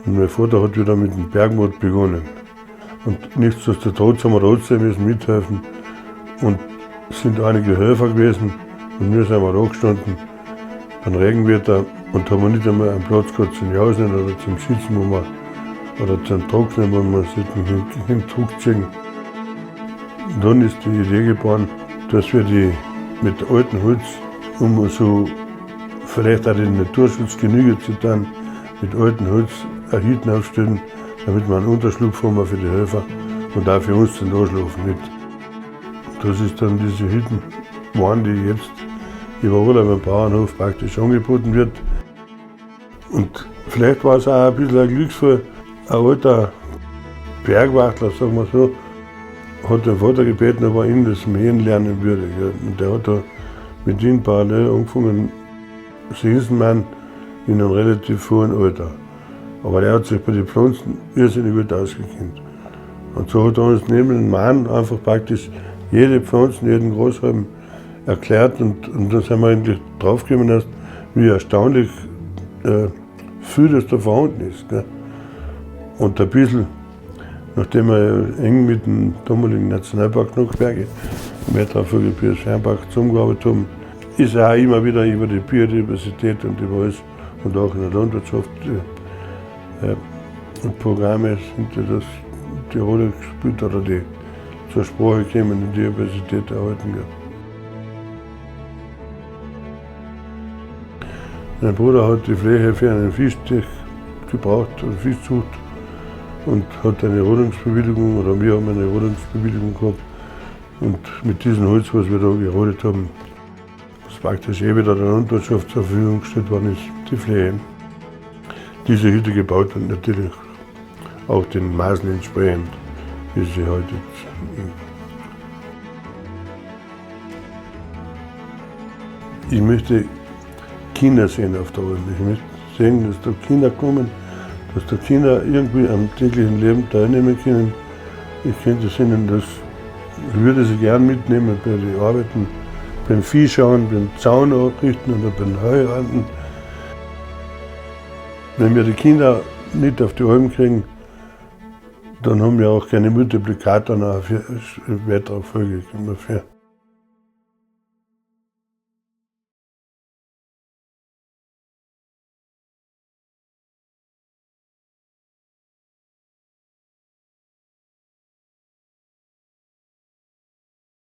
Und mein Vater hat wieder mit dem Bergmod begonnen. Und nichtsdestotrotz haben wir trotzdem müssen mithelfen und sind einige Helfer gewesen und wir sind mal da gestanden beim Regenwetter und haben nicht einmal einen Platz gehabt zum Jausen oder zum Sitzen, wo wir, oder zum Trocknen, wo wir sich hin zurückziehen. Und dann ist die Idee geboren, dass wir die mit altem Holz, um so vielleicht auch den Naturschutz Genüge zu tun, mit altem Holz eine Hütten aufstellen, damit wir einen Unterschlupf haben für die Helfer und auch für uns zum Nachschlafen mit. Das ist dann diese Hütten waren, die jetzt überall am Bauernhof praktisch angeboten wird. Und vielleicht war es auch ein bisschen ein Glücksfall. Ein alter Bergwachtler, sagen wir so, hat den Vater gebeten, ob er ihn das Mähen lernen würde. Und der hat da mit ihm parallel angefangen, Sensenmann in einem relativ hohen Alter. Aber der hat sich bei den Pflanzen irrsinnig gut ausgekannt. Und so hat er uns neben dem Mann einfach praktisch jede Pflanze, jeden Grashalm erklärt und da sind wir eigentlich draufgekommen, erst, wie erstaunlich viel das da vorhanden ist. Gell. Und ein bisschen, nachdem wir eng mit dem damaligen Nationalpark Nockberge, im Wetteraufolge zusammengearbeitet haben, ist er auch immer wieder über die Biodiversität und über alles und auch in der Landwirtschaft und Programme sind, die das die Rolle gespielt oder die zur Sprache kämen, die Diversität erhalten wird. Mein Bruder hat die Fläche für einen Fischteich gebraucht, eine Fischzucht, und hat eine Rodungsbewilligung, oder wir haben eine Rodungsbewilligung gehabt. Und mit diesem Holz, was wir da gerodet haben, was praktisch eh wieder der Landwirtschaft zur Verfügung gestellt worden ist, die Fläche. Diese Hütte gebaut und natürlich auch den Maßen entsprechend, wie sie heute sind. Ich möchte Kinder sehen auf der Alm. Ich möchte sehen, dass da Kinder kommen, dass da Kinder irgendwie am täglichen Leben teilnehmen können. Ich könnte es ihnen das, ich würde sie gern mitnehmen bei den Arbeiten, beim Viehschauen, beim Zaun abrichten oder beim Heuernten. Wenn wir die Kinder nicht auf die Alm kriegen, dann haben wir auch keine Multiplikator für weitere Folge für.